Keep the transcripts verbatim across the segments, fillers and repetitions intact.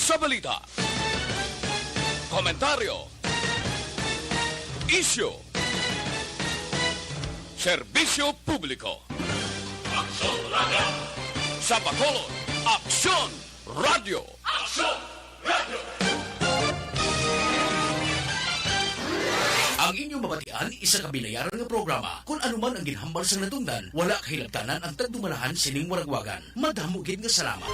Sa balita, komentaryo, isyu, serbisyo publiko. Aksyon Radio. Sa Bacolod, Aksyon Radio. Aksyon Radio. Ang inyong mabatian, isa ka binayaran nga programa. Kung ano man ang ginhambal sang natungdan, wala kahilabtanan ang tagdumalahan sining waragwagan. Madamo gid nga salamat.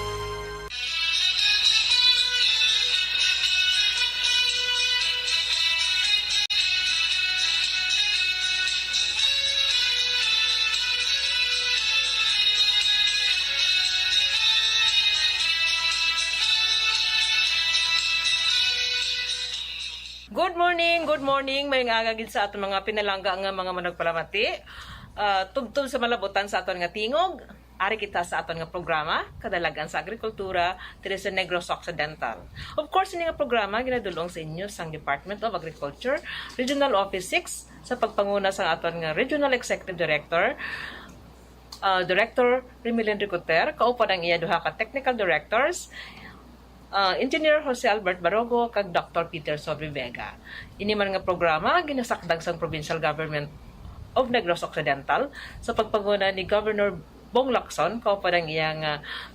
Good morning, good morning. Maayong aga gid sa aton mga pinalangga nga mga manugpalamati. Ah, tubtob sa malabutan sa aton nga tingog. Ari kita sa aton nga programa, Kadalagan sa Agrikultura, diri sa Negros Occidental. Of course, ini nga programa ginadul-ong sa inyo sang Department of Agriculture, Regional Office six, sa pagpanguna sang aton nga Regional Executive Director, ah, Director Remilin Ricoter, kaupod ang iya duha ka technical directors, ah, Engineer Jose Albert Barogo kag Doctor Peter Sobre Vega. Ini man nga programa ginasakdag sang Provincial Government of Negros Occidental sa pagpanguna ni Governor Bong Lacson, kaupod ang iya nga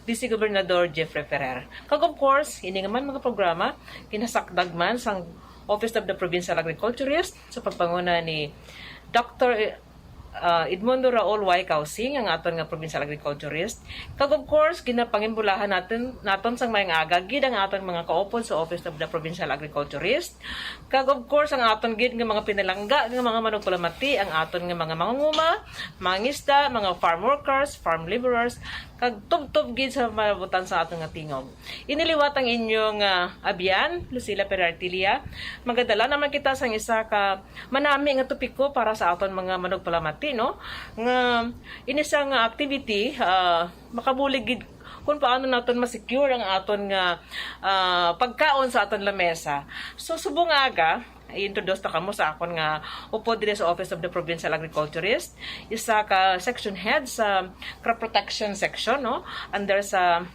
Vice Gobernador Jeffrey Ferrer. Kag of course, ini nga man mga programa ginasakdag man sang Office of the Provincial Agriculturist sa pagpanguna ni Doctor, ah, Edmundo Raul Y. Causing, ang aton nga provincial agriculturist. Kag of course, ginapangimbulahan natin, naton sang maayong aga gid ang aton mga kaupod sa Office of the Provincial Agriculturist. Kag of course, ang aton gid nga mga pinalangga nga mga manugpalamati, ang aton nga mga mangunguma, mangisda, mga farm workers, farm laborers, kag tubtob gid sa malabutan sa aton nga tingog. Ini liwat ang inyong, ah, abyan, Lucila Perartilia. Magadala naman kita sang isa ka manami nga topiko para sa aton mga manugpalamati, no? Nga ini sang activity, ah, makabulig gid kung paano naton ma-secure ang aton nga, ah, pagkaon sa aton lamesa. So, subong nga aga, i-introduce ta kamo sa akon nga upod diri sa Office of the Provincial Agriculturist, isa ka section head sa crop protection section, no? Under sa,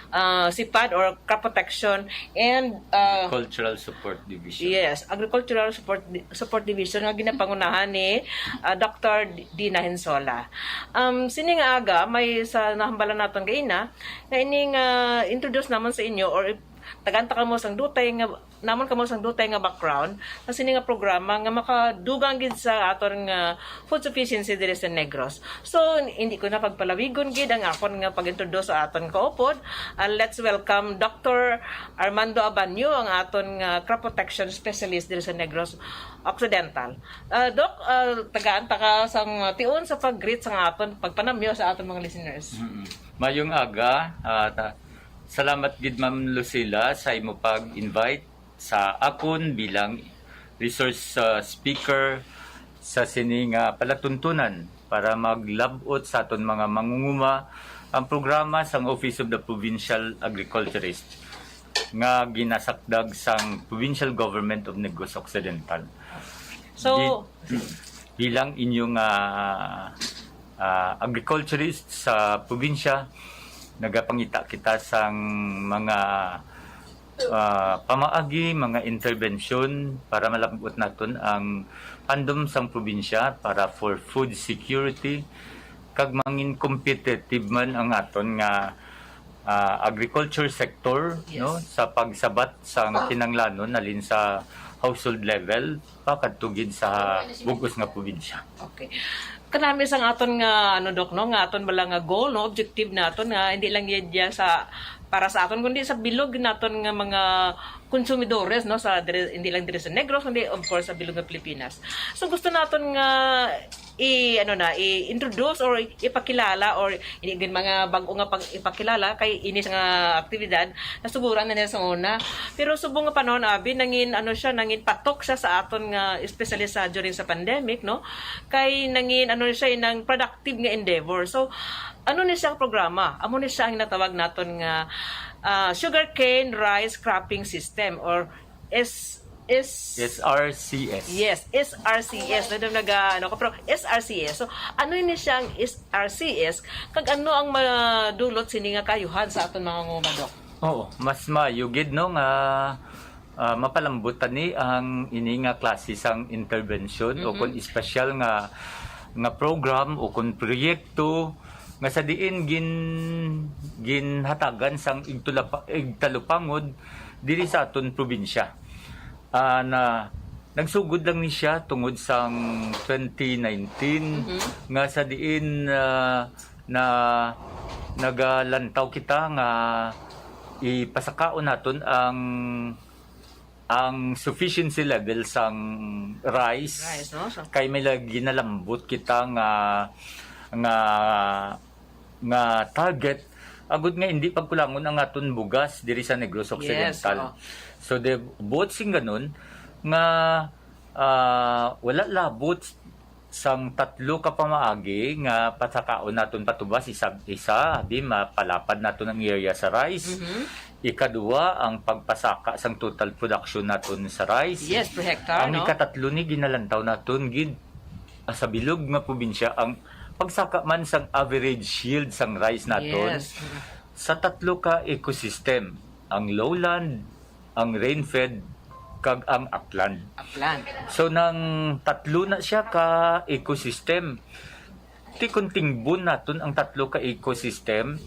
ah, CPAD or Crop Protection and, ah, Cultural Support Division. Yes, Agricultural Support Di-, Support Division nga ginapangunahan ni, ah, Doctor Dina Hensola. Um, sini nga aga, may sa nahambalan naton gaina, nga ining, ah, introduce namon sa inyo or ip-, tagaan ta kamo sang dutay nga, namon kamo sang dutay nga background sa sini nga programa nga makadugang gid sa aton nga food sufficiency diri sa Negros. So, hindi ko na pagpalawigon gid ang akon nga pag-introduce sa aton kaupod. Ah, let's welcome Doctor Armando Abanyo, ang aton nga crop protection specialist diri sa Negros Occidental. Ah, Doc, ah, tagaan ta ka sang tion sa pag-greet sa aton, pagpanamyo sa aton mga listeners. Mm-mm. Mayong aga, ah, ta-, salamat gid, Ma'am Lucila, sa imo pag-invite sa akon bilang resource, ah, speaker sa sini nga palatuntunan para maglab-ot sa aton mga mangunguma ang programa sang Office of the Provincial Agriculturist nga ginasakdag sang Provincial Government of Negros Occidental. So, bi-, bilang inyong, ah, ah, agriculturist sa probinsya, nagapangita kita sang mga, ah, pamaagi, mga interbensyon para malab-ot naton ang handom sang probinsya para for food security, kag mangin competitive man ang aton nga, ah, agriculture sector, yes, no, sa pagsabat sang kinahanglanon halin sa household level pakadto gid sa bug-os nga probinsya. Okay. Kanami sang aton nga, ano, Doc, no, nga aton bala nga goal, no, objective naton nga hindi lang gid ya sa, para sa aton, kundi sa bilog naton nga mga konsumidores, no, sa diri, hindi lang diri sa Negros, kundi of course sa bilog nga Pilipinas. So gusto naton nga i, ano na, i-introduce or ipakilala, or hindi gid mga bag-o nga pag ipakilala kay ini nga aktibidad nasuguran na niya sa una. Pero subong nga panahon, abi, nangin, ano siya, nangin patok siya sa aton nga, especially sa during sa pandemic, no? Kay nangin, ano siya, nang productive nga endeavor. So, ano ni siya ang programa? Amo ni siya ang natawag naton nga, ah, sugarcane rice cropping system or S, S, S R C S. Yes, S R C S. Ano naga, ano ko, pero S R C S. So, ano ni siya ang S R C S? Kag ano ang madulot sini nga kaayuhan sa aton mga nguma, Doc? Oo, mas maayo gid, no, nga, ah, mapalambot tani ang ini nga klase sang intervention o Mhm. kung espesyal nga, nga program o kung proyekto nga sa diin gin-, ginhatagan sang igtulapa-, igtalupangod diri sa aton probinsya. Ah, na, nagsugod lang ni siya tungod sang twenty nineteen Mhm. nga sa diin, ah, na nagalantaw kita nga ipasakaon naton ang, ang sufficiency level sang rice. Rice, no? So Kay may lagi ginalambot kita nga, nga, nga target, agud nga hindi pagkulangon ang aton bugas diri sa Negros Yes, Occidental. Oo. So, the, buot sing ganun, nga, ah, wala labot sang tatlo ka pamaagi nga pasakaon naton patubas, isa, isa, abi, mapalapad naton ang area sa rice. Mhm. Ikaduha, ang pagpasaka sang total production naton sa rice. Yes, per hectare, Ang no? ikatatlo ni ginalantaw naton gid, ah, sa bilog nga probinsya ang pagsaka man sang average yield sang rice naton Yes. sa tatlo ka ecosystem, ang lowland, ang rain-fed, kag ang upland. Upland. So, nang tatlo na siya ka ecosystem, ti kung tingbon naton ang tatlo ka ecosystem,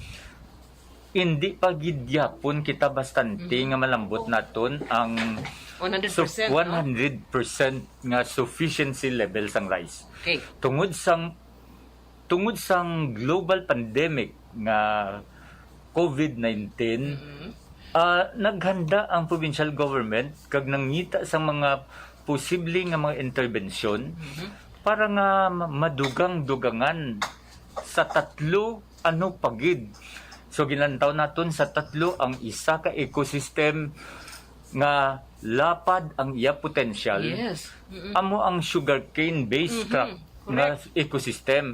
hindi pa gid gyapon kita bastante Mhm. nga malambot naton ang One hundred percent, su-, no? one hundred percent nga sufficiency level sang rice. Okay. Tungod sang, tungod sang global pandemic nga covid nineteen, Mhm. ah, naghanda ang provincial government kag nangita sa mga posible nga mga interbensyon Mhm. para nga ma-, madugang-dugangan sa tatlo, ano pa gid. So, ginantaw naton sa tatlo ang isa ka ecosystem nga lapad ang iya potensyal. Yes. Mm-mm. Amo ang sugarcane-based Mhm. crop nga Correct. ecosystem.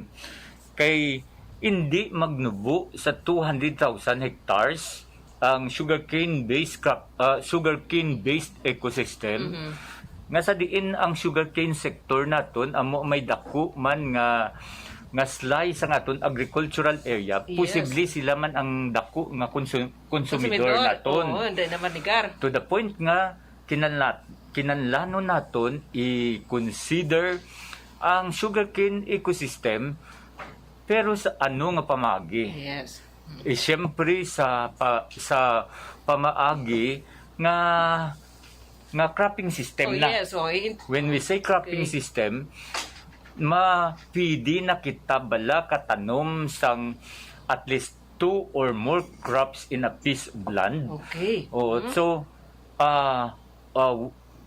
Kay hindi magnubo sa two hundred thousand hectares ang sugarcane-based crop, ah, sugarcane-based ecosystem, Mhm. nga sa diin ang sugarcane sector naton amo may dako man nga, nga slice sang aton agricultural area, Yes. posible sila man ang dako nga konsu-, konsumidor Konsumidor. Naton. Oo, hindi naman nigar. To the point nga kinanla-, kinanlanon naton i-consider ang sugarcane ecosystem, pero sa ano nga pamaagi? Yes. Eh, siyempre sa pa-, sa pamaagi nga, nga cropping system Oh, na. Yes, oh, in- When we say cropping Okay. system, ma-, pwede na kita bala katanom sang at least two or more crops in a piece of land. Okay. Oh, Hmm. so, ah, ah,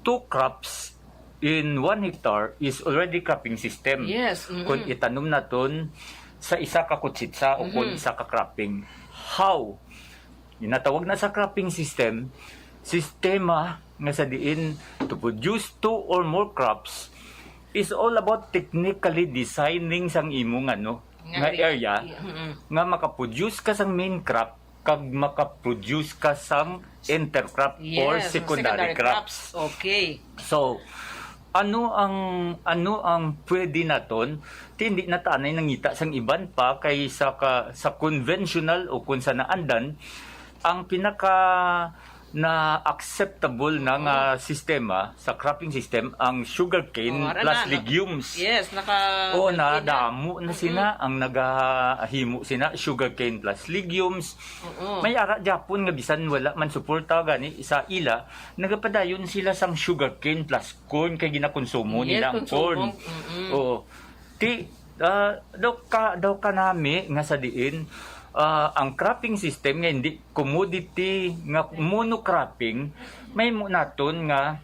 two crops in one hectare is already cropping system. Yes, mm-mm. Kung itanom naton sa isa ka kutsitsa o kung Mhm. isa ka cropping. How? Ginatawag na sa cropping system, sistema nga sa diin to produce two or more crops is all about technically designing sang imong ano, Nga nga area. area, mm-mm. Nga makaproduce ka sang main crop kag makaproduce ka sang intercrop or Yes, secondary secondary crops. crops. Okay. So, ano ang, ano ang pwede naton? Ti hindi na tanay nangita sang iban pa kay sa ka-, sa conventional o kung sa naandan, ang pinaka na acceptable na nga Oo. sistema sa cropping system ang sugarcane Oh, ara plus na, no? legumes. Yes, naka Oo, na, okay na. damo na Mm-mm. sina ang nagahimo sina sugarcane plus legumes. Oo. May ara gyapon nga bisan wala man suporta gani sa ila, nagapadayon sila sang sugarcane plus corn kay ginakonsumo Yes, nila ang konsumo. corn. Mm-mm. Oo. Ti, ah, daw ka, daw kanami nga sa diin, ah, ang cropping system nga hindi commodity nga monocropping, may mo naton nga,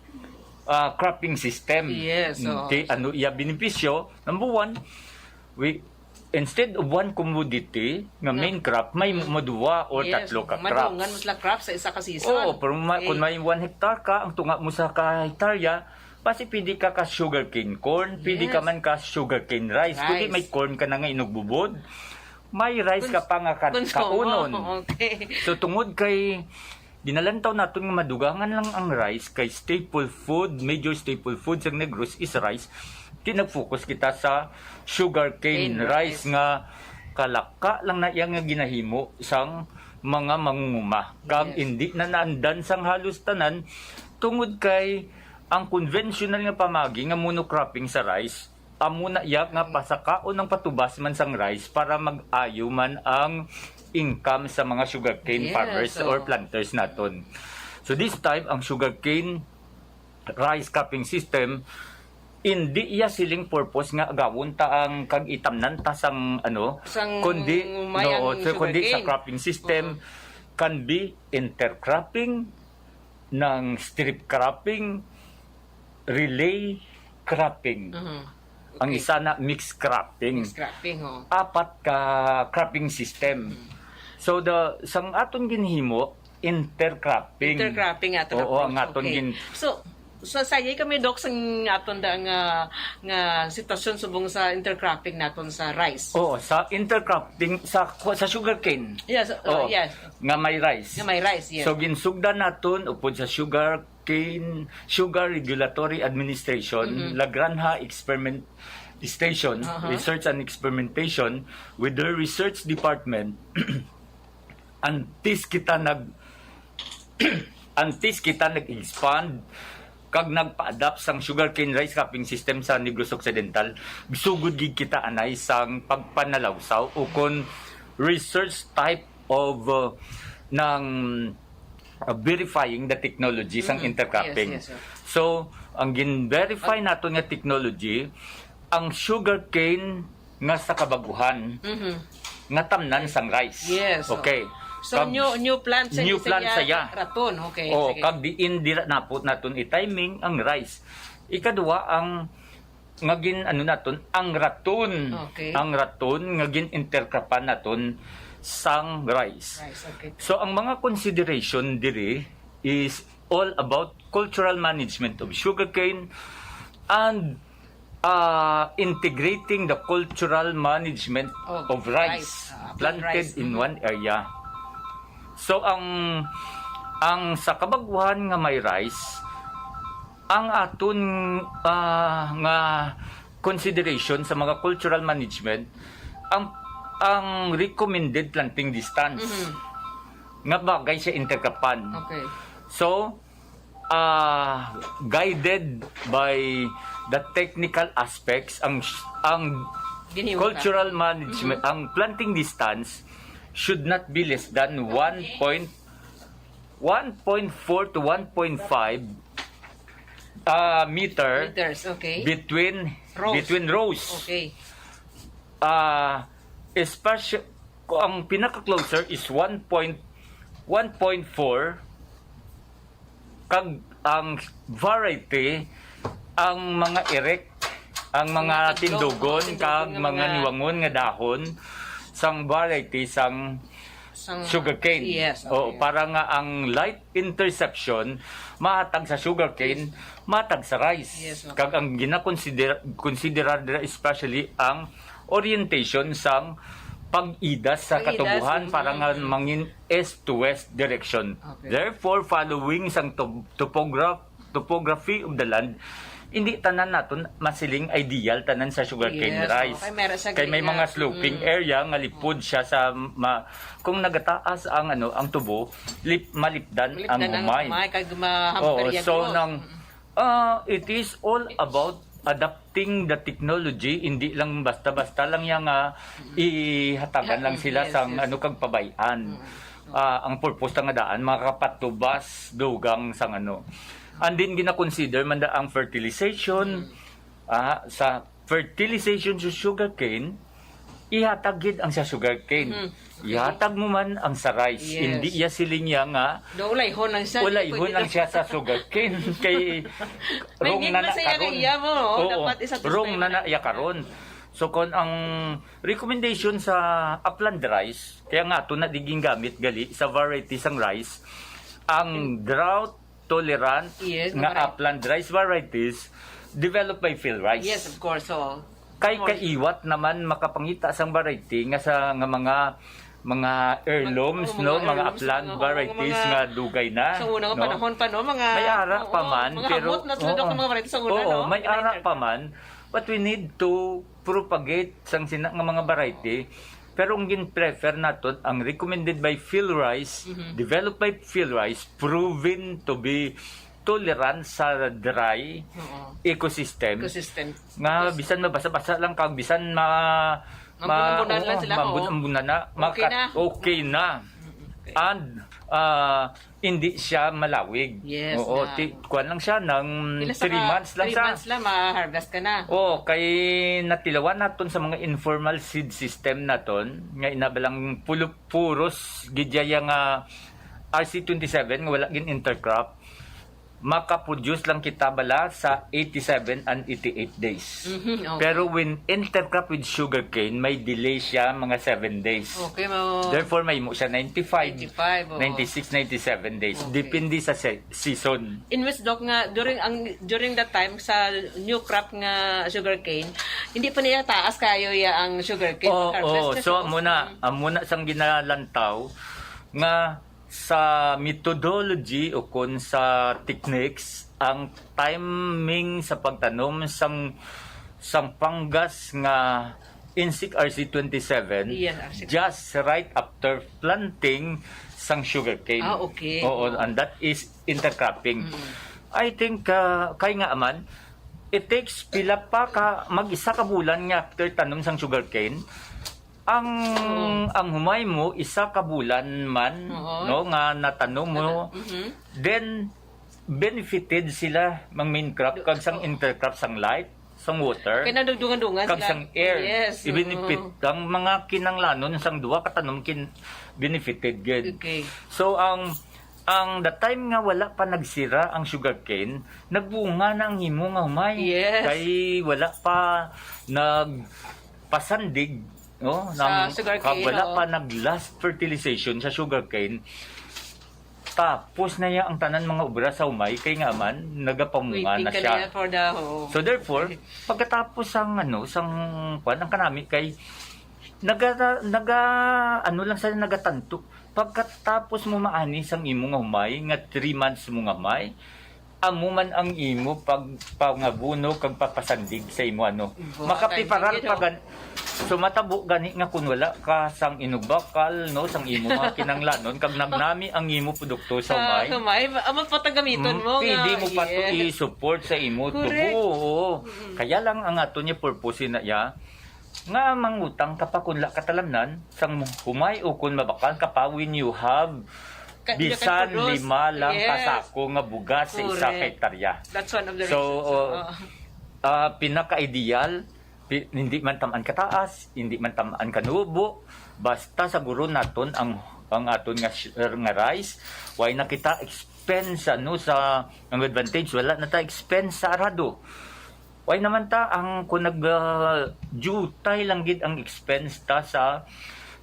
ah, cropping system. Yes, Mm, oo. ti, ano iya benepisyo? Number one, we, instead of one commodity nga No. main crop, may mo duwa or Yes, tatlo ka madungan crops. mo sila crops sa isa ka season. Oo, pero ma-, Okay. kung may one hectare ka, ang tunga mo sa ka hektarya, basi pwede ka ka sugarcane corn, pwede ka Yes. man ka sugarcane rice, kundi Rice. may corn ka na nga inugbubod, may rice ka Cons-, pa nga ka-, konsumo. kaunon. Okay. So, tungod kay ginalantaw naton nga madugangan lang ang rice kay staple food, major staple food sa Negros is rice, ti nag-focus kita sa sugarcane Cane rice rice. nga kalaka lang na iya nga ginahimo sang mga mangunguma. Kag Yes. indi na naandan sang halos tanan tungod kay ang conventional nga pamagi nga monocropping sa rice, amo na iya nga pasakaon ang patubas man sang rice para mag-ayo man ang income sa mga sugarcane Yes, farmers oo. or planters naton. So this time, ang sugarcane rice cropping system, hindi iya siling purpose nga agawon ta ang kag itamnan ta sang ano, Sang kundi, umayang no, so, kundi sa sugarcane. cropping system Oo. can be intercropping, ng strip cropping, relay cropping. Mhm. Ang Okay. isa na mixed cropping. Mixed cropping, oh. Apat ka cropping system. Mm. So, the, sang aton ginhimo, intercropping. Intercropping aton Oo, approach. ang aton Okay. gin- So, so, sayay kami, Doc, sang aton da nga, nga sitwasyon subong sa intercropping naton sa rice. Oo, sa intercropping, sa, sa sugarcane. Yes, uh, Oo, yes. nga may rice. Nga may rice, yes. So, ginsugdan naton upod sa Sugarcane, Sugar Regulatory Administration, Mhm. La Granja Experiment Station, Aha. Research and Experimentation, with their research department, antes kita nag-, antes kita nag-expand kag nagpa-adapt sang sugarcane rice cropping system sa Negros Occidental, sugod gid kita anay sang pagpanalawsaw o kon research type of, uh, ng, uh, verifying the technology sang Mm, intercropping. yes, yes, sir. So, ang gin-verify Ang naton nga technology, ang sugarcane nga sa kabaguhan Mhm. nga tamnan sang rice. Yes, oo. Okay. So, Kag new, new plant sa new plant sa iya. raton. Okay, Oh, sige. kag diin dira napot naton i-timing ang rice. Ikaduha, ang nga gin, ano naton, ang raton. Okay. Ang raton nga gin-intercropan naton sang rice. Rice, okay. So, ang mga consideration diri is all about cultural management of sugarcane and, uh, integrating the cultural management Of of rice rice. Ah, planted rice. in Mhm. one area. So, ang, ang sa kabaguhan nga may rice, ang aton, ah, nga consideration sa mga cultural management, ang, ang recommended planting distance Mhm. nga bagay sa intercropan. Okay. So, ah, guided by the technical aspects, ang, ang Ginhimo ka. cultural management, Mhm. ang planting distance should not be less than one point, one point four to one point five, ah, meter Meters, okay. between, Rows. between rows. Okay. Ah, especially, ang pinaka-closer is one point, one point four, kag ang variety, ang mga erect, ang mga Mga tidlok, tindugon, mga tindugon kag nga mga mga niwangon nga dahon sang variety sang Sang sugarcane. Yes, Oo, okay. para nga ang light interception mahatag sa sugarcane, Yes. mahatag sa rice. Yes, okay. Kag ang ginakonsider-, konsiderar dira especially ang orientation sang pag-idas sa Pag-idas, katubuhan mm, para nga mm. mangin east to west direction. Okay. Therefore, following sang to-, topograph-, topography of the land, hindi tanan naton masiling ideal tanan sa sugarcane Yes, rice. okay, meron sa Kay may ganyan. mga sloping Mm. area nga lipod siya sa ma-, kung nagataas ang, ano, ang tubo, lip-, malipdan Malipdan ang ang humay. humay, kag mahamper Oo, yan so ko. nang, ah, it is all about adapting the technology, hindi lang basta-basta lang yan nga ihatagan lang sila Yes. sang, ano, kag pabay-an. Mm. Ah, ang purpose ta nga daan, makapatubas dugang sang, ano. And then, gina-consider man da ang fertilization, Mm. ah, sa fertilization sa sugarcane, ihatag gid ang sa sugarcane. Mm. Okay. Ihatag mo man ang sa rice. Yes. Hindi iya siling iya nga Daw ulayhon lang siya, ulayhon pwede lang daw. siya sa sugarcane. Kay May wrong need na man na sa iya karon. nga iya mo, no? Oo, Dapat isa to wrong na na iya karon. So, kon ang recommendation sa upland rice, kaya nga ato na di gingamit gali sa variety sang rice, ang drought tolerant Yes, nga correct. upland rice varieties developed by Phil Rice. Yes, of course. So, Kay of course. kaiwat naman makapangita sang variety nga sa, nga mga, mga heirlooms, Mga, no, mga mga heirlooms, upland oo, varieties mga nga dugay na, sa unang no? panahon pa, no, mga, May ara oo, pa man, mga pero, hamot na sila, Doc, oo. ng mga variety sa una, Oo, no? may ara pa man, but we need to propagate sang sina nga mga variety Pero ang gin-prefer naton, ang recommended by Phil Rice, Mhm. developed by Phil Rice, proven to be tolerant sa dry Oo. ecosystem. Ecosystem. Nga Ecosystem. bisan mabasa-basa lang kag bisan ma-, Mambun-ambunan ma-, lang oo, sila, oo. mambun-ambunan na, Okay maka-, na. okay na. Mm, okay. And, ah, hindi siya malawig. Yes, Oo, na. ti-, kuwan lang siya, nang Pila sa three ka-, months lang three siya. months lang, ma-harvest ka na. Oo, kay natilawan naton sa mga informal seed system naton, nga inabalang pulo-, puros gidya nga R C twenty-seven nga wala gin intercrop, makaproduce lang kita bala sa eighty-seven and eighty-eight days. Mhm, okay. Pero when intercrop with sugarcane, may delay siya mga seven days. Okay, ma- Therefore, may mo siya ninety-five, Ninety-five, oo. ninety-six, ninety-seven days. Okay. Depende sa se-, season. In which, Doc, nga during ang, during that time sa new crop nga sugarcane, hindi pa niya taas kayo ya ang sugarcane Oo, pag-harvest oo. niya, So, so, amo na, mm. amo na sang ginalantaw nga sa methodology o kon sa techniques, ang timing sa pagtanom sang, sang panggas nga Insik R C twenty-seven, Yes, R C. just right after planting sang sugarcane. Ah, okay. Oo, and that is intercropping. Mm. I think, ah, kay nga man, it takes pila pa ka, mag-isa ka bulan nga after tanom sang sugarcane, ang, Oo. ang humay mo, isa ka bulan man, Oo. no, nga natanom mo, Nata-, mhm. then benefited sila, mang main crop, Do-, kag sang oo. intercrop, sang light, sang water, Kaya nadugdungan-dungan kag sila. sang air. Yes, Ibinefit oo. ang mga kinanglanon sang duha ka tanom kin-, benefited gid. Okay. So, ang, ang the time nga wala pa nagsira ang sugarcane, nagbunga na ang imo nga humay. Yes. Kay wala pa nagpasandig, no? Sa Nang, sugarcane, kag wala oo. pa nag-last fertilization sa sugarcane, tapos na ya ang tanan mga obra sa humay, kay nga man, nagapamunga Waiting na ka siya. na for the, oo. So, therefore, Okay. pagkatapos sang, ano, sang, kwan, ang kanami kay, naga, naga, ano lang sa nagatanto. Pagkatapos mo maani sang imo nga humay, nga three months mo nga humay, amo man ang imo pag, pangabuno kag papasandig sa imo, ano. Buha Makapiparal tayo, pa oh. gan-, so, matabo gani nga kun wala ka sang inugbakal, no, sang imo mga kinanglanon, kag nagnami ang imo produkto sa Sa humay. humay, amo pa ta gamiton Mm, mo pwede nga, mo pa to yes. i-support sa imo Correct. tubo, oo. Mm-mm. Kaya lang ang ato niya purpose na iya, nga mangutang ka pa kun la katalamnan, sang humay o kun mabakal ka pa when you have Ka-, you can bisan produce. lima lang ka Yes. sako nga bugas sa isa ka Correct. hektarya. That's one of the So, reasons. uh, Oo. uh, pinaka-ideal, pi-, hindi man tamaan kataas, hindi man tamaan kanubo, basta sa guro naton ang, ang aton nga sh-, nga rice, why na kita expense, ano, sa, ang advantage, wala na ta expense sa arado. Why naman ta ang kung nag, ah, jutay lang gid ang expense ta sa,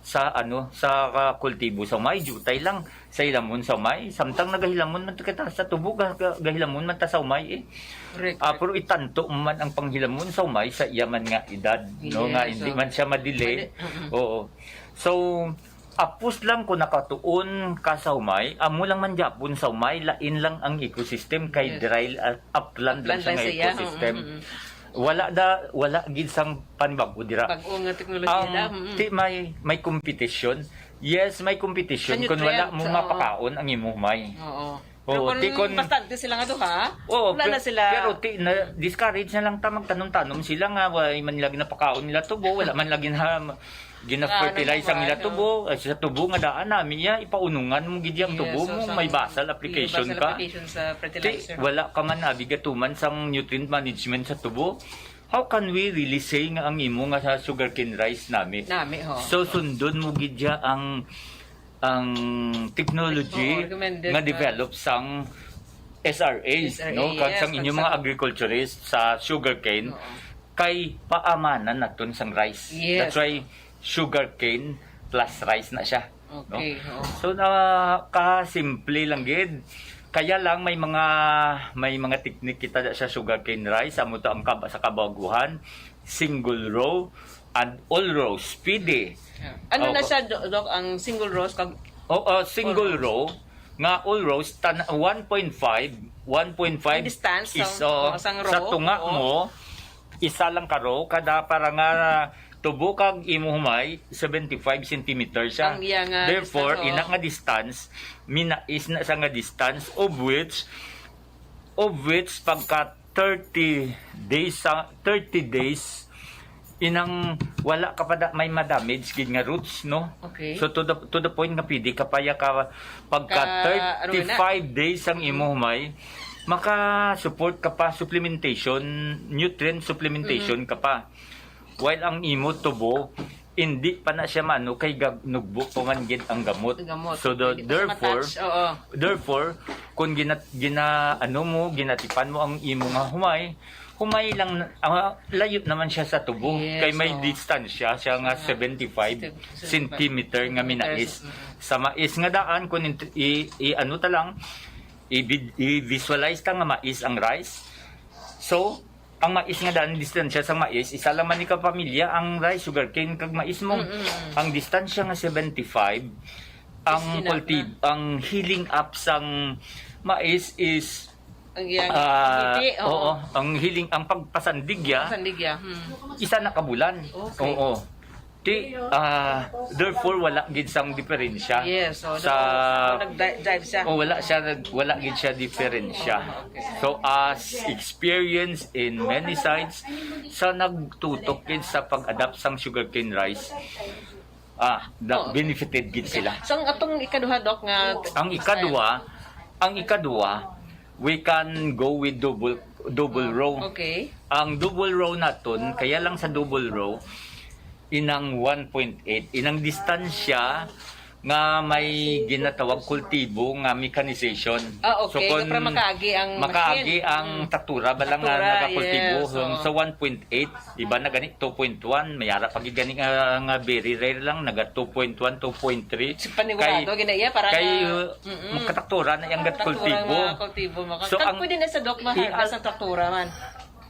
sa ano, sa, ah, kultibo sa humay, jutay lang sa hilamon sa humay. Samtang nagahilamon man ta kita sa tubo, ga-, ga-, gahilamon man ta sa humay, eh. Correct. Ah, pero itanto mo man ang panghilamon sa humay sa iya man nga edad, no, nga Yes, hindi so, man siya madili. madi-, mm-mm. Oo. So, apos lang kung nakatuon ka sa humay, amo lang man gyapon sa humay, lain lang ang ecosystem kay Yes. dry, ah, upland lang Upland siya lang nga siya. ecosystem. Mm-mm. Wala da, wala gid sang panbag-o dira. Bag-o nga teknolohiya Ang da, mm. ti may, may competition. Yes, may competition Sa kun wala nutrient, mo oo. mapakaon ang imo humay. Oo. Pero Oo, kung ti kun bastante sila nga duha, Oo, wala pe-, na sila. pero ti na, discourage na lang ta magtanom-tanom sila nga wala man lagi napakaon nila tubo, wala man lagi na gina-fertilize Wala ang nila naman, tubo. Ay, sa tubo nga daan nami iya, ipaunungan mo gid ang Yes, tubo so mo, sa may basal may application basal ka. application sa Ti, fertilizer. wala ka man abi gatuman sang nutrient management sa tubo. How can we really say nga ang imo nga sa sugarcane rice nami? Nami, ho. So, sundon mo gid siya ang, ang technology Oo, recommended nga na develop sang S R A, S R A, no? Kag yes, sang kag inyong sa mga agriculturist sa sugarcane, Oo. kay paamanan naton sang rice. Yes. That's why sugarcane plus rice na siya, no? Okay, oo. So, na, kasimple lang gid. Kaya lang may mga, may mga teknik kita sa sugarcane rice, amo to ang kaba-, sa kabaguhan, single row and all rows, pwede. Yeah. Ano na Oh, siya, Do-, Doc, ang single rows kag Oh, uh, single All rows. row nga all rows, tan-, one point five, one point five Ang distance is, sang, uh, oh, sang sa row, tunga oo. mo, isa lang ka row, kada para nga Tubo kag imo humay, seventy-five centimeter siya. Ang iya nga Therefore, distance, oo. ina nga distance, minais na siya nga distance, of which, of which, pagka thirty days, sa thirty days, inang wala ka pa da, may madamage gid nga roots, no? Okay. So, to the, to the point nga pwede ka pa ya ka, pagka Ka-, ano na? thirty-five days ang imo humay, maka-support ka pa, supplementation, nutrient supplementation ka pa. While ang imo tubo, hindi pa na siya maano kay gag-, nugbo pa man gid ang gamot. Ang gamot. So, the, Hindi pa siya therefore, ma-touch, oo. therefore, kung gina-, gina-, ano mo, ginatipan mo ang imo nga humay, humay lang, ah, layo naman siya sa tubo. Yes, Kay may oo. distansya siya nga Siya nga seventy-five centimeter nga minais. Centimeters, mm. Sa mais nga daan, kung int-, i, i, ano ta lang, i-vid-, i-visualize ta nga mais ang rice. So, ang mais nga daan, distansya sa mais, isa lang man ni ka pamilya ang rice, sugarcane, kag mais mo. Mm, mm, mm. Ang distansya nga seventy-five, ang Is enough cultiv-, na. ang healing up sang mais is, Ang yang ah, hindi, oo. oo, ang healing, ang pagpasandigya, Sandigya, hmm. isa na ka bulan. Okay. Oo. Ti, ah, therefore, wala gid sang diferensya Yes, so, sa so, nag-di-, dive siya. Oh, wala siya, nag-, wala gid siya diferensya. Okay. So, as experience in many sites, sa nagtutok gid sa pag-adapt sang sugarcane rice, ah, da-, Oo. benefited gid sila. So, ang atong ikaduha, Doc, nga Ang ikaduha, ang ikaduha, we can go with double, double row. Okay. Ang double row naton, kaya lang sa double row, inang one point eight, inang distansya nga may ginatawag kultibo nga mechanization. Ah, okay. So, kung Nga para makaagi ang makaagi machine. ang Mm. traktura, bala nga Traktura, nagakultibo, yes, so, oo. sa one point eight, iba na gani, two point one, may ara pa gid gani nga, nga very rare lang, naga two point one, two point three. Si panigurado, Kay, gina iya, para kay, na uh, Mm-mm. magkatraktura na yung Traktura kultibo. nga kultibo, maka-, So, kag ang pwede na sa, Doc, ma-harvest i-, sa traktura man.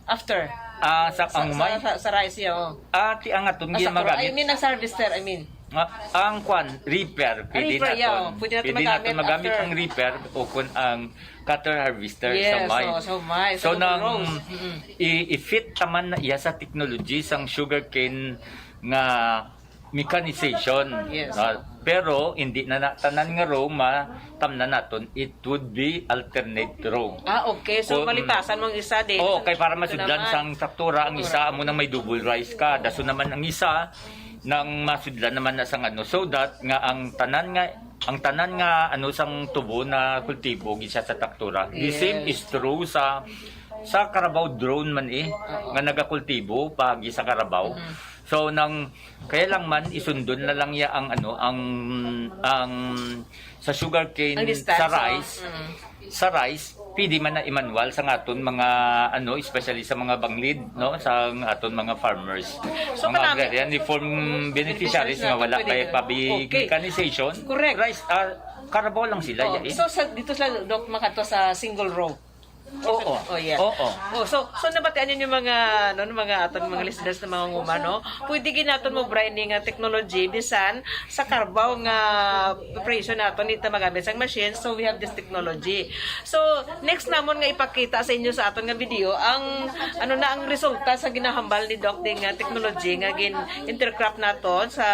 After. Ah, sa Sa, ang sa, humay? sa, sa rice, yeah, oh. Ah, ti ang aton Ah, sa ginagamit. I mean, ang harvester, I mean. Ah, ang kwan, reaper, Ah, pwede reaper, naton. yeah, oh. Pwede naton Pwede naton magamit magamit after. ang reaper o kun ang cutter harvester Yes, sa humay. oh, sa humay, sa So, double nang rows. Mm-mm. i-, i-fit taman na iya sa technology sang sugarcane nga mechanization. Yes. Ah, pero hindi na, na tanan nga row matamnan naton, it would be alternate row. Ah, okay. So, Kung malipasan mo ang isa din. Oo, kay para Ito masudlan naman. sang traktura, ang Traktura. isa amo na may double rice ka. Daso naman ang isa nang masudlan naman na sang ano. So that nga ang tanan nga, ang tanan nga ano sang tubo na kultibo gisa sa traktura. The Yes. same is true sa, sa Carabao drone man eh, Oo. nga nagakultibo paagi sa Carabao. Mhm. So, nang, kaya lang man, isundon na lang ya ang, ano, ang, ang, sa sugarcane, Ang distansya. sa rice, Mm. sa rice, pwede man na i-manual sa aton mga, ano, especially sa mga banglid, no, sa aton mga farmers. So, Mga kanami- agrarian reform beneficiaries Beneficiaries nga wala natin, pwede kay na. pabi Okay. mechanization, Correct. rice, ah, Carabao lang sila, Oh, ya, eh. so, sa, dito sila, Doc, makato sa single row? Oo. Oh, yeah. Oo. Oh, so, so nabatian niyo yung mga, ano, mga aton mga listeners na mga nguma, no? Pwede gid naton mo-bring ini nga technology, bisan sa Carabao nga preparation naton, di ta magamit sang machine, so we have this technology. So, next namon nga ipakita sa inyo sa aton nga video, ang, ano na ang resulta sa ginahambal ni Doc Ding nga technology nga gin-intercrop naton sa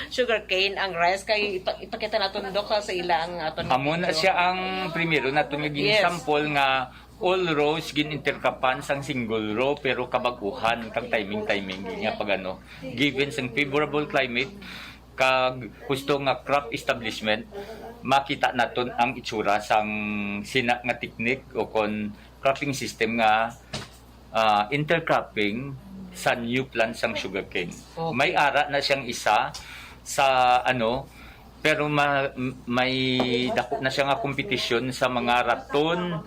sugarcane, ang rice, kay ipa-, ipakita naton, Doc, ha, sa ila ang aton Amo na video. siya ang primero naton nga Yes. gin-sample nga all rows gin-intercropan sang single row, pero kabag-uhan kag timing-timing nga pag-ano, given sang favorable climate kag husto nga crop establishment, makita naton ang itsura sang sina nga teknik o kon cropping system nga, ah, intercropping sa new plant sang sugarcane. Okay. May ara na siyang isa sa, ano, pero ma-, m-, may dako na siya nga kompetisyon sa mga raton.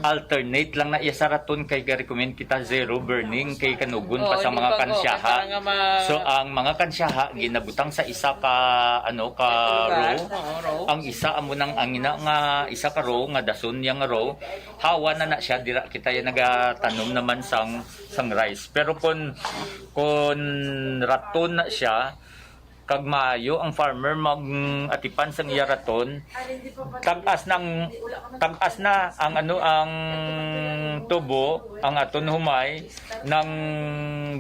Alternate lang na iya sa raton kay ga-recommend kita zero burning kay kanugon pa Oo, sa hindi mga pa, oo, kansyaha. para nga ma- So, ang mga kansyaha ginabutang sa isa ka, ano, ka Lugar, row. oo, row. Ang isa amo nang ang ina nga isa ka row nga dason niya nga row. Hawa na na siya, dira kita ya nagatanom naman sang, sang rice. Pero kon, kon raton na siya, kag maayo ang farmer mag-atipan sang iya raton, tag-as nang, tag-as na ang ano, ang tubo, ang aton humay, nang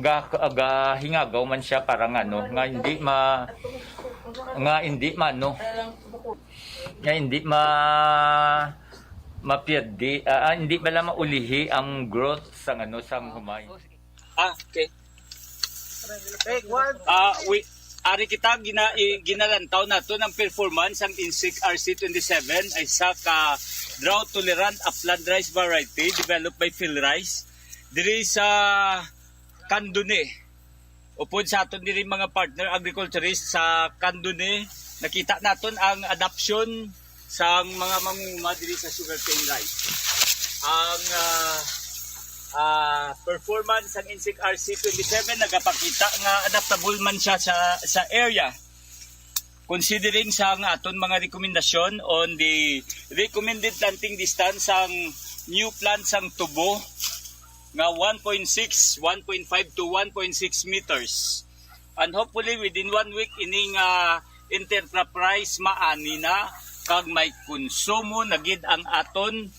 ga-, gahingagaw man siya para nga ano, nga hindi ma-, nga hindi maano, nga hindi ma-, mapiadi, ah, ah, hindi bala maulihi ang growth sang ano, sang humay. Ah, okay. Take one. Ah, we, ari kita gina, i, ginalantaw naton ang performance sang Insik R C twenty-seven, ay isa ka drought tolerant upland rice variety developed by Phil Rice diri sa Candone. Upod sa aton diri mga partner agriculturist sa Candone, nakita naton ang adoption sang mga mangunguma diri sa sugarcane rice. Ang, ah, ah, performance sang Insik R C twenty-seven nagapakita nga adaptable man siya sa, sa area. Considering sang aton mga rekomendasyon on the recommended planting distance sang new plant sang tubo nga one point six, one point five to one point six meters. And hopefully within one week ining, ah, enterprise maani na kag may konsumo na gid ang aton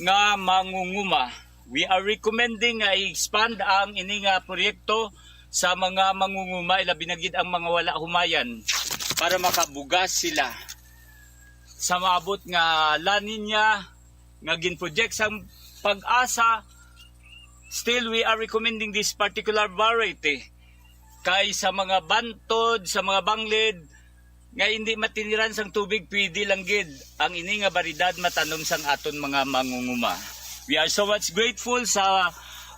nga mangunguma. We are recommending nga i-expand ang ini nga proyekto sa mga mangunguma, ilabi na gid ang mga wala humayan, para makabugas sila sa maabot nga La Niña nga gin-project sang PAGASA. Still, we are recommending this particular variety kay sa mga bantod, sa mga banglid nga hindi matiniran sang tubig, pwede lang gid ang ini nga baridad matanom sang aton mga mangunguma. We are so much grateful sa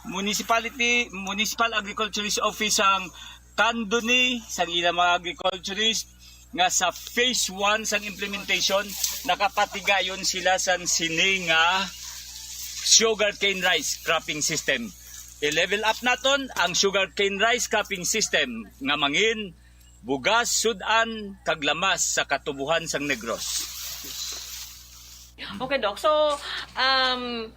municipality, Municipal Agriculturist Office sang Candone, sang ilang mga agriculturist, nga sa phase one sang implementation, nakapatigayon sila sang sini nga sugarcane rice cropping system. I-level up naton ang sugarcane rice cropping system nga mangin bugas, sud-an, kag lamas sa katubohan sang Negros. Okay, Doc. So, um,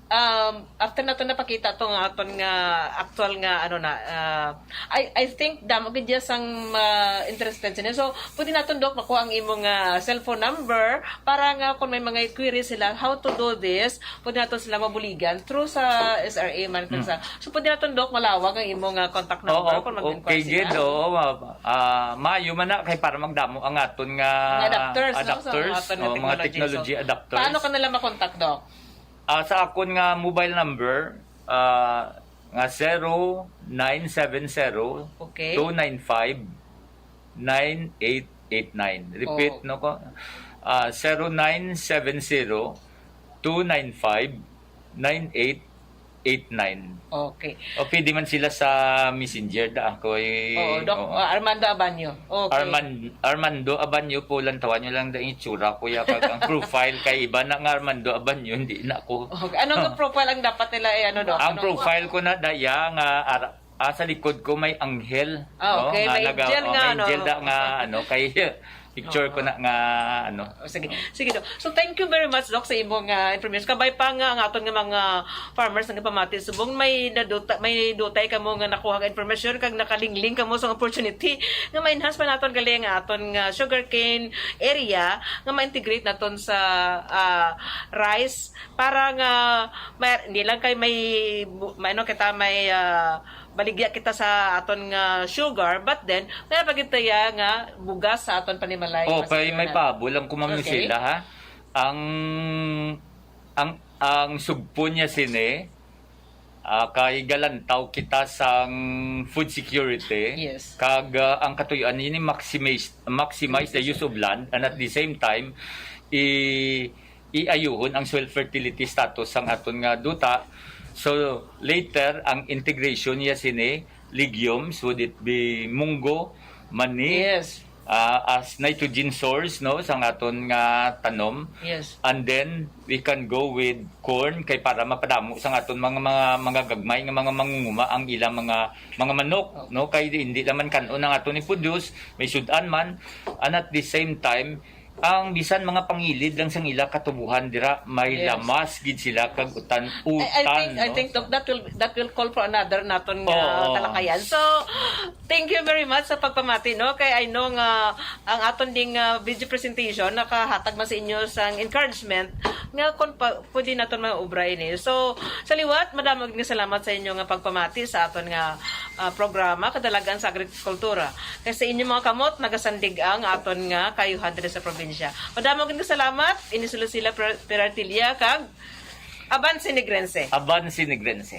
um, after nato napakita to nga aton nga actual nga ano na, ah, I, I think damo gid diya sang ma-interested sini. So, pwede naton, Doc, makuha ang imong, ah, cellphone number para nga kung may mga query sila, how to do this, pwede naton sila mabuligan through sa S R A man, kag sa, so, pwede naton, Doc, malawag ang imong, ah, contact number Oo, kung mag-inquire okay, sila. Gid, oo, ma-, ah, maayo man na kay para magdamo ang aton nga Mga adapters, no? So, adapters, aton nga o mga technology, so, technology adapters. Paano ka nila makontak, Doc? Ah, sa akon nga mobile number, ah, nga zero nine seven zero, Okay. two nine five, nine eight eight nine. Repeat, Oh. no, ko? Ah, zero nine seven zero, two nine five, nine eight eight nine. Okay. O, pwede man sila sa Messenger, da, ako, eh, Oo, Doc, oo. Ah, Armando Abanyo. Okay. Arman-, Armando Abanyo po, lantawan nyo lang da yung itsura ko, ya, kag ang profile, kay iba na nga Armando Abanyo, hindi na ako. Okay. Anong profile ang dapat nila, eh, ano, Doc? Ang Anong profile ko na, da, ya, nga, ara-, ah, sa likod ko may anghel, Ah, no? okay. Nga May naga-, angel oh, nga, may ano? angel da nga, ano, kay picture ko Oo. na nga, ano. Oh, sige. Sige, Doc. So, thank you very much, Doc, sa imong, ah, information. Kabay pa nga ang aton nga mga farmers nga pamati subong may naduta, may dutay kamo nga nakuha nga information kag nakalingling kamo sa opportunity nga ma-enhance pa naton gali nga aton nga sugarcane area nga ma-integrate naton sa, ah, rice para nga may, hindi lang kay may bu-, may ano kita, may, ah, baligya kita sa aton nga sugar, but then may pa gid tayo nga bugas sa aton panimalay. Oh, kay may pabol lang kumamyo Okay. sila, ha. Ang, ang, ang sugpo niya sini, ah, kay galantaw kita sang food security. Yes. Kag, ah, ang katuyoan ini maximize, maximize the use of land, and at the same time, i-, iayuhon ang soil fertility status sang aton nga duta. So, later, ang integration niya sini, legumes, would it be munggo, mani, Yes. ah, as nitrogen source, no, sang aton nga tanom. Yes. And then, we can go with corn kay para mapadamo sang aton mga, mga, mga gagmay nga mga mangunguma ang ilang mga, mga manok, no, kay hindi naman kan-on ang aton i-produce, may sud-an man, and at the same time, Ang bisan mga pangilid lang sang ila katubuhan dira, may Yes. lamas gid sila kag utan-utan. I, I think I No? think that, that will that will call for another naton nga Oo. talakayan. So, thank you very much sa pagpamati, no? Kay I know nga ang aton ding ah, video presentation nakahatag man sa inyo sang encouragement nga kung pa, pwede naton maubra ini. So, sa liwat, madamo gid nga salamat sa inyo nga pagpamati sa aton nga ah, programa kadalagan sa agrikultura. Kay sa inyo mga kamot nagasandig ang aton nga kayuhan diri sa probinsya. Madamo gid nga salamat, ini si Lucila Per- Perartilia kag Aban Sinigrense. Aban Sinigrense.